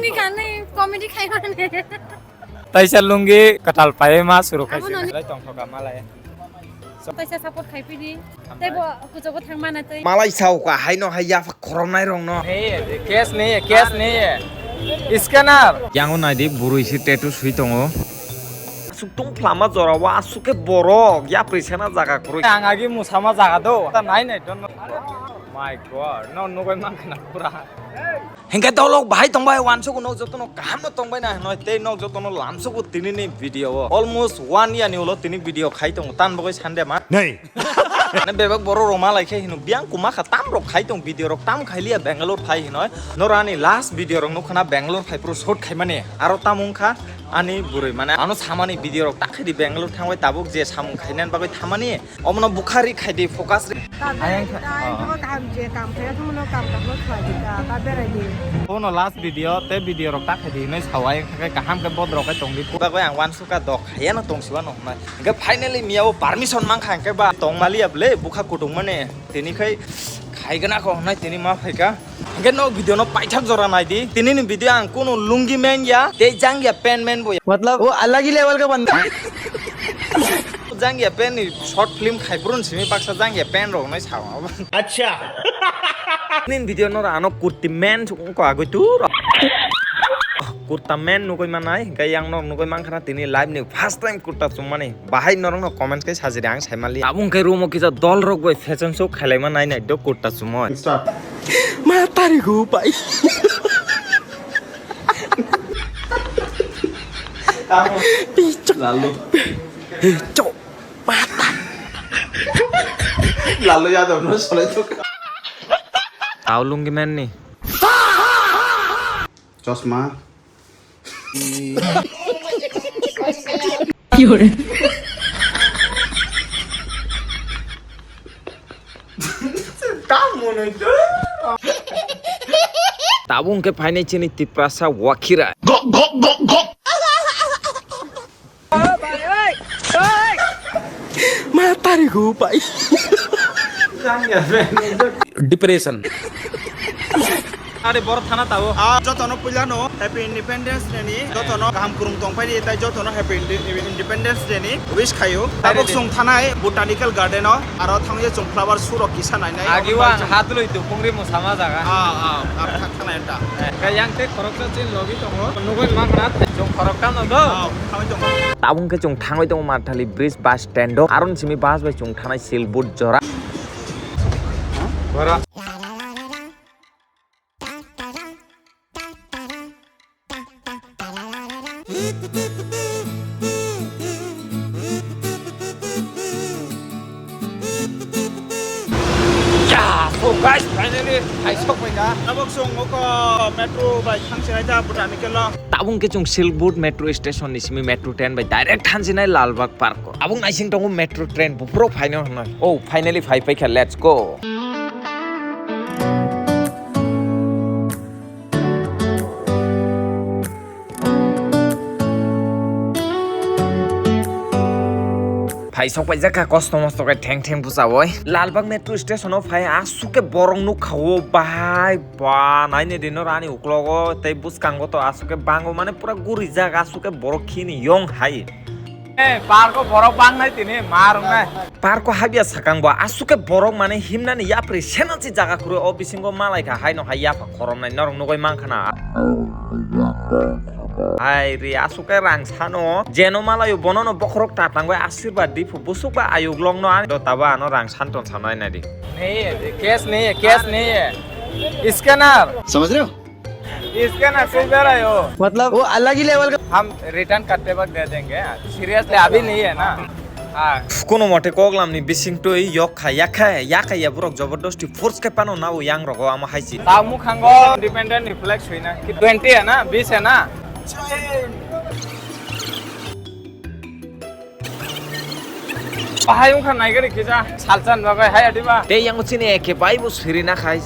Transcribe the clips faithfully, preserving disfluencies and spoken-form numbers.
Ni kanai comedy khai mane. Taisa lungi katal paima suru khai. Abo nani. Lai tong thoka malai. Taisa support khai pidi. Hambai. Tei bo kuchobo thang mana tei. Malai sao ka hai no hai ya khoromnai rong no. Nahi hai, cash nahi hai, cash nahi hai. Scanner. Yango naidi burui si tattoo sui tongo. Asuk tong phlama jora wa asuk ke borok ya prisena jaga kurui. Ang agi musama jaga do. Ta nai nai don. My God, no nugoi mangkha na pura. Hingke dolok bahai tongbai, wansugo nok jotono kaham no tongbai na hinoi, tei nok jotono lamsugo tini ni video o. Almost one year ni ulo tini video khai tongo, tan bagoi Sunday ma. Nei. Mane bebak borok rok ma lai khe hino, biyang kuma kha tam rok khai tong video rok, tam khai liya Bangalore phai hinoi. Noro ani last video rok nukha na Bangalore phai phuru shoot khai mani, aro tam wngkha ani burui, mane ano samani video rok tak khai di Bangalore thangbai tabuk je samung khai nani bagoi thamani. Omono bukha ri khai di, focus ri. Ta berai di, ta, oh, ang khe kaham je kam khe, omono kam kam khlai di, ta, ta berai di. Bono last video, tei video rok ta khai di hinoi sao, ayang khe kaham khe bodrok khe tong di. Bagoi ang wansukha dok, hayano tong siba no hwnai. Hingke finally miya o permission mankha, hingke ba tong maliya ble, bukha kutung mane, tini khai khai gana kho hwnai, tini ma phaikha. Hingke no video no paithak jora nai di. Tini ni video ang kunu lungi men ya, tei jang ya pen men bo ya. Matlab, wo alag hi level ka banda. Jang ya pen ni short film khai purun simi baksa jang ya pen rok nai sao. Acha. Nin video no ano kurti men ko agoi tu. Kurta men nugoi manai, hingke yang no nugoi mankha na tini live ni first time kurta chumani. Bahai norokno comment khe sajiri ang saimali. Tabuk khe room o kisa dol rok bai fashion show khailaima nai nai do kurta chumui. Start. Ma tari go bai. Tamo. Pichok. Lalu. Pichok. Mata. Lalu ya dong no solai tu. Tau lungi men ni. Chosma. Tabuk khe phainai chini Tiprasa Wakhira. Ma tari go pai. Depression. Are boro thana tabo. Ah, jotono puilano Happy Independence Day ni, jotono kaham kurung tongpai di, tai jotono Happy Inde-, Independence Day ni wish khayo. Tabuk chwng thanai Botanical Garden o, aro thangwi chwng flower show rok kisa nainai. Agi wang hatului tu pungri musama jaga. Ah, ah, ah, thanai ta. Kayang te khoroksa chin logi tongo. Nugui mangna chwng khoroksa no do. Ah, thangwi tongo. Tabuk khe chwng thangwi tongo Marthali bridge bus stand o. Aron simi bus bai chwng thanai Silbut jora. Bora. Ya, so guys, finally, hai sok bai na. Tabuk chwng oko metro bai thang sinai ta Botanical o. Tabuk khe chwng Silbut metro station ni simi metro train bai direct thansinai Lalbagh Park o. Tabuk naising tongo metro train buphuru phaino hwnwi. Oh, finally phai paikha, let's go. Phai sok paijak kha kosto mosto khe theng theng bwchaui. Lalbagh metro station o phai aswk khe borok nukha o bahai ba naini dino rani uklogo tei bwskango to aswk khe bango mane pura gurijak aswk khe borok khini yong hai. Eh, park o borok bangnai tini, ma rwngnai. Park o habya sakang bo aswk khe borok mane himnani yapri senansi jaga kwrwi o bisingo malai kha haino hai yapha khoromnai norok nugui mankha na. Hai ri aswk khe rang sano jeno malaio bonono bokhorok tatangwi asirwad di phu busuk ba ayuk longno ani do tabo ano rang santon sanai nai di. Nahi hai, cash nahi hai, cash nahi hai. Scanner. समझ रहे हो? Scanner se bera ho. मतलब वो अलग ही लेवल का। हम return करते वक्त दे देंगे। Seriously, अभी नहीं है ना? हाँ। Kono mote koklam ni bising twi yok kha, yak kha, yak kha ya borok jobordosti force khe pano nao yang rogo amo hai si. Ta mukhango independent ni flag suina. Twenty hai na, bis hai na? Bahai wngkha naigari kisa salsan bagwi hai adiba. Tei yang chini eke bai bo siri na khai.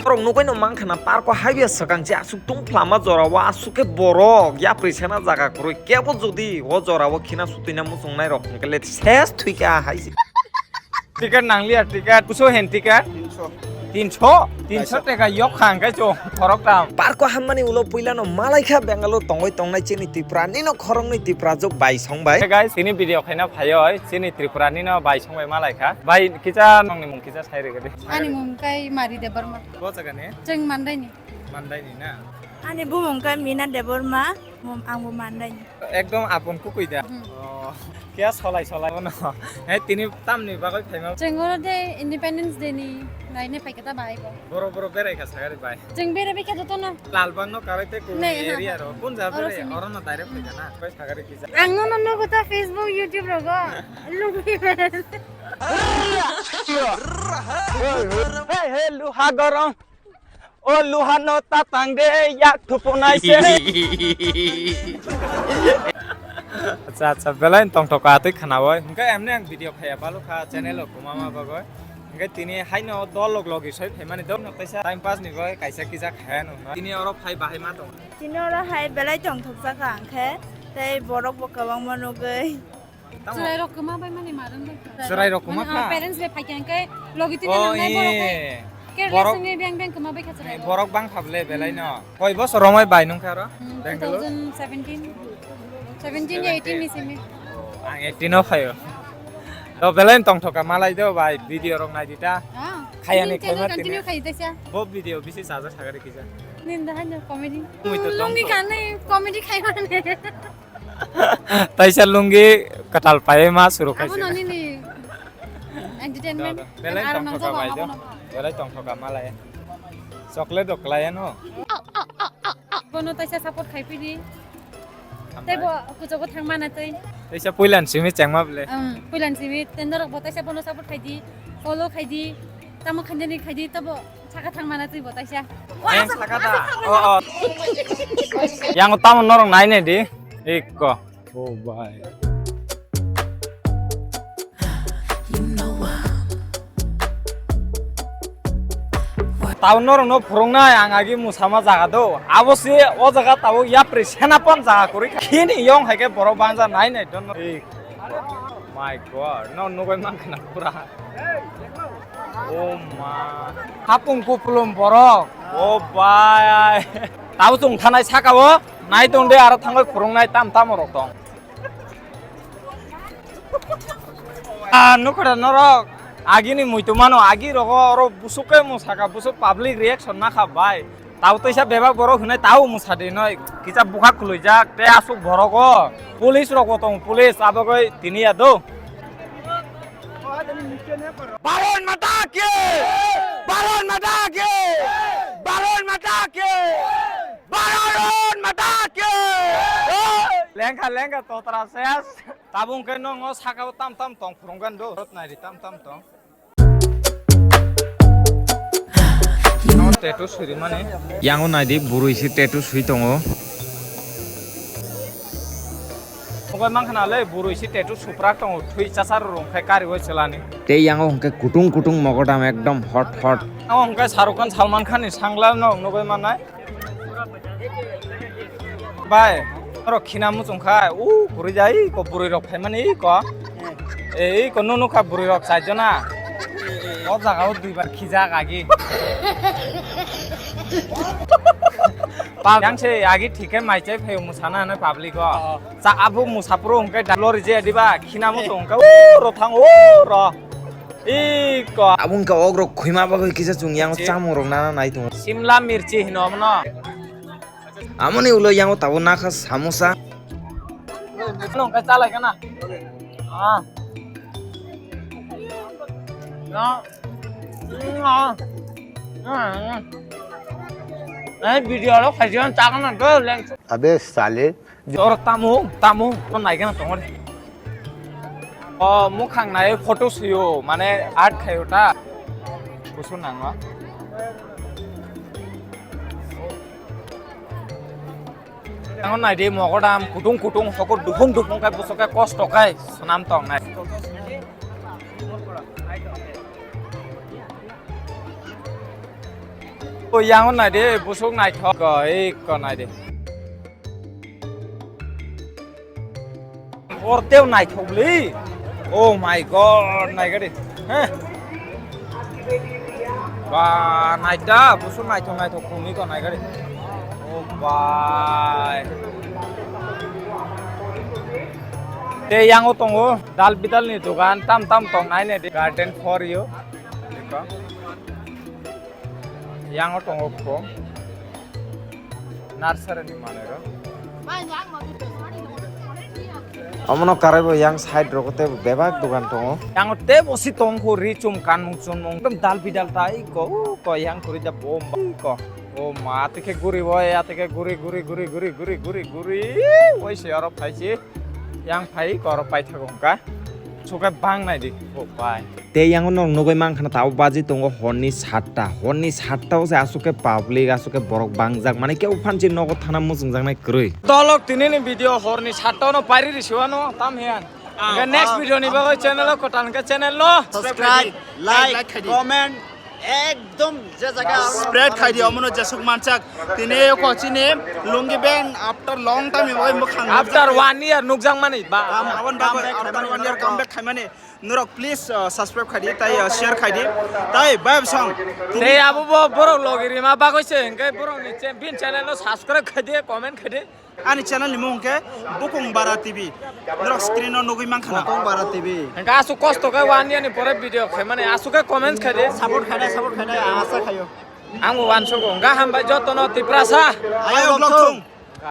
Borok nugui no mankha na park o hai biya swkang se aswk tong phlama jora o aswk khe borok yapri sena jaga kwrwi kebo jodi o jora o khina sutwi na muchung nai rok hwnkhe le ses thwi kha hai se. Ticket nangliya, ticket. Kuso hen ticket? Tinso. Tinso, tinso teka yok kha hwnkhe chwng khoroktham. Parko hammani ulo puilano malaikha Bangalore tongwi tongnai chini Tripura nino khoroknwi Tripura jok bai song bai. Hey guys, tini video khaina phaioi chini Tripura nino bai song bai malaikha. Bai kisa nongni mung kisa sai rwgwdi. Ani mung kai Mari Debbarma. Bo jaga ni? Chwng Mandaini. Mandaini na? Ani bumung kai Mina Debbarma. Mom, ang bo Mandaini. Ekdom apon kukui da. Hmm. Oh, kya solai solai bono. He tini tamni bagwi phaima. Chwng oro de Independence Day ni naina phaikha ta bai bo. Boro boro berai kha sagari bai. Chwng bere bikha joto no. Lalbagh no karai te kung area ro. Kun ja bere oro no direct phaikha na. Bai sagari kisa. Ang no no nugo ta Facebook, YouTube rogo. Lunghi ben. Hey, hey, luha gorong. O luhano tatang de yak thupunai se. Acha, acha, belai tongthok atwi khnawi. Hwnkhe emne ang video khaya balu kha channel o kumama bagwi. Hwnkhe tini haino dol log logi soi phaimani dol no kaisa time pass ni bagwi kaisa kisa khaya no. Tini oro phai bahai ma tong. Tini oro hai belai tongthok jakha hwnkhe tei borok bo kwbangma nugwi. Chwrairok kwma bai mani maran bai kha. Chwrairok kwma kha? Parents bai phaikha hwnkhe logi tini nangnai borok bai. Careless wngwi beng beng kwma bai kha chwrairok. Borok bang kha bwle belai no. Koi bosor romoi bai nung kha ro? Hmm, Bangalore? Two thousand seventeen. Seventeen, eighteen ni simi. Ang eighteen o phaio. To belai tongthok kha malai do bai video rok nai di ta. Ah, khayani khayma tini. Continue khai taisa. Bo video bisi chaja sagari kisa. Ninda hanya comedy. Mui to tongthok. Lungi kanai comedy khai mane. Taisa lungi kwtal paiwi ma suru khaisi. Abo noni ni entertainment. Belai tongthoka bai do. Belai tongthoka malai. Chocolate rok kwlai ano. Bono taisa support khai pidi. Tei bo kuchugo thang mana tei. Taisa puilan simi chengma bwle. Um, puilan simi tei norok bo taisa bono support khai di. Follow khai di. Tamo khainani khai di tabo. Saka thang mana twi bo taisa. Yang saka da. Oh, oh. Yang tamo norok nai nai di. Ikko. Oh, bhai. Tabo norok no phurung nai ang agi musama jaga do. Abo si o jaga tabo yapri senapon jaga kori. Khini yong hai ke borok banja nai nai don. Ik. My God, no nugui mankha na pura. Oh ma. Hapung kupulung borok. Oh bai. Tabo chwng thanai saka o. Nai tong de aro thangoi phurung nai tam tam rok tong. Ah, nukura norok. Agini muitu mano agi rogo oro busuk ke musaka busuk public reaction nakha bai. Tau teisa bebak borok hwnwi tau mwsadi noi kisa bwkha khwlwijak tei aswk borok o police rok bo tongo police abogoi tini ya do. Bharat Mata ki! Bharat Mata ki! Bharat Mata ki! Bharat Mata ki! Lengkha lengkha totra ses. Tabung ke nongo sakao tam tam tong phurunggan do. Rot nai ri tam tam tong. Tattoo suri mani. Yango naidi, bwrwi se tattoo sui tongo. Mokol mankha na le, bwrwi se tattoo suprak tongo, thwi chasa rwrwng khai kari o chelani. Tei yango hwnkhe kutung kutung mogodam ekdom hot hot. Yango hwnkhe Shahrukh Khan, Salman Khan ni sangla no nugui mannai. Bai, oro khina muchung khai, u bwrwi jai ko bwrwi rok phaimani ko. Ei ko nunu kha bwrwi rok chai jona. O jaga o duibar khijak agi. Yang se agi thike mai chai phaio musana hwnwi public o. Cha abo musapro hwnkhe da lori je diba khina muchung hwnkhe u ro thang u ro. Iko. Abo wngkha ok rok khuima bagwi kisa chwng yang chamung rok nana nai tongo. Simla mirchi hino omono. Amoni ulo yango tabuk nakha samosa. Ano wngkha chalai kana. Ah. No. No. No. Eh, video lo khaji on chakana do leng. Abe sale. Oro tamo, tamo, no naigana tongori. O mukhang nai photo suyo, mane art khayo ta. Busu nango. Tango nai di mogodam kutung kutung hoko dupung dupung kai buso kai kosto kai sonam tong nai. O yango nai di busuk naithok ko, iko nai di. Orteo naithok le. Oh my God, naigadi. Heh. Ba, naita, busu naithok naithok khumui tongnai gari. O bai. Tei yango tongo dal bidal ni dogan, tam tam tongnai ne di. Garden for you. Yango tongo kho. Nursery ni manwi rok. Omono karaibo yang side rogo tei bebak dogan tongo. Yang tei bo si tongkho ri chum kanmung chunmung ekdom dal bidal tai ko ko yang kuri da bom ko. O ma tike guri bo ya tike guri guri guri guri guri guri guri. Oi se oro phaisi. Yang phai koro paithago wngkha. Suka bang nai di. O pai. Tei yango nog nogoi mankha na tabo baji tongo horni satta. Horni satta o se aswk khe public, aswk khe borok bangjak. Mane kebo phansi nogo thana muchungjaknai kwrwi. Dolok tini ni video horni satta no pairi risiwano tam hiyan. Hingke next video ni bagwi channel o kwtal hingke channel no subscribe, like, comment, ekdom je jaga spread khai di, omono jesuk manchak. Tini ko chini lungi ben after long time ni bagwi mukhang after one year nukjak mani ba. Abon bagwi after one year comeback khaimani. Norok please, uh, subscribe khai di, tai, uh, share khai di. Tai bai song. Tei abo bo borok logi rima bagwi se hingke borok ni che-, bin channel no subscribe khai di, comment khai di. Ani channel ni mung khe Bukung Bara T V. Norok screen o nugui mankha na. Bukung Bara T V. Hingke aswk kosto khe one year ni pore video khaimani aswk khe comments khai di. Support khai di, support khai di, asa khayo. Ang bo wansugo, hingke hambai joto no Tiprasa. Ayok lokthung.